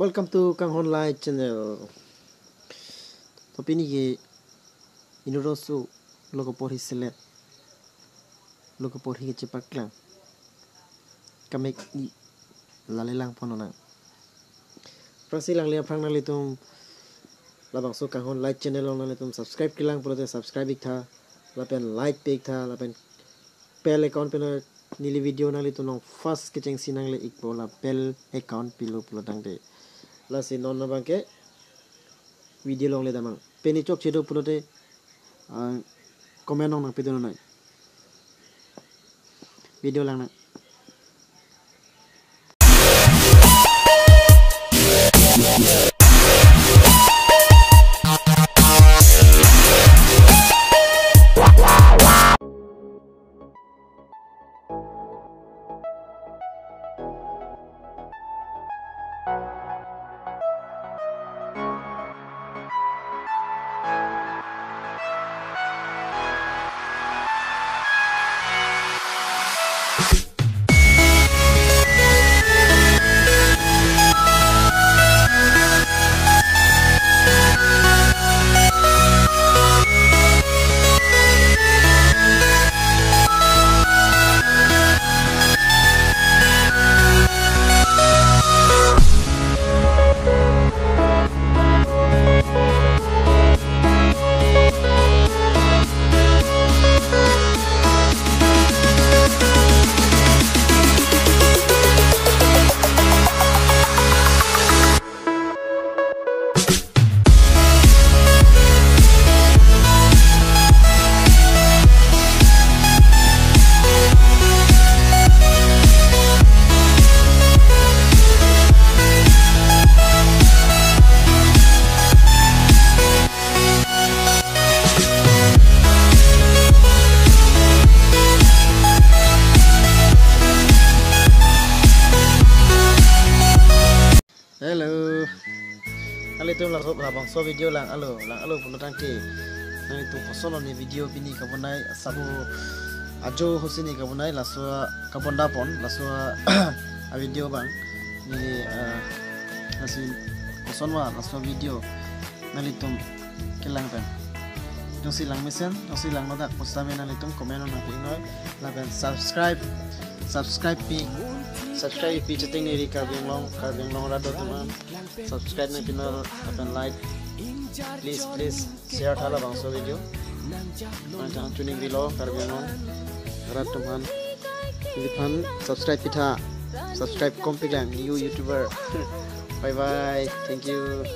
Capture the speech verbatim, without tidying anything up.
Welcome to Kanghon Light Channel. To pini ke inut aso lo keporhi selet, lo keporhi kachepaklang, kamek-i, lale lang pon nang. Aphrangsi langle aphrang nanglitum labangso Kanghon Light Channel along nanglitum subscribe kelang pulote subscribe iktha, lapen like pe iktha, lapen bell icon pen neli video nanglitum along first kechengsi nangle ikpo, la bell icon pilo pulo tangte. Lasi non abangke video along le damnang. Pini chokche do pulote, ah, comment along nangpidun nang. Video lang nang. Hello. Nanglitum laso labangso video lang-alo, lang-alo pulo tangte nanglitum koson ne video pini kabonai, sabo ajo ahutsi ne kabonai, laso kabonda pon, laso a video abang. Neli, eh, lasi koson ma laso video nanglitum kelang pen. Jongsi lang mesen, jongsi lang nodak pusitame nanglitum comment nangpi noi, lapen subscribe, subscribe pi, subscribe pi cheteng neli Karbi Anglong, Karbi Anglong rat atum aphan subscribe nangpi noi lapen like. Please, please share tha labangso video. Mangthang tuning bilo Karbi Anglong rat atum aphan. Neliphan subscribe pitha. Subscribe kom piklang, new YouTuber. Bye bye. Thank you.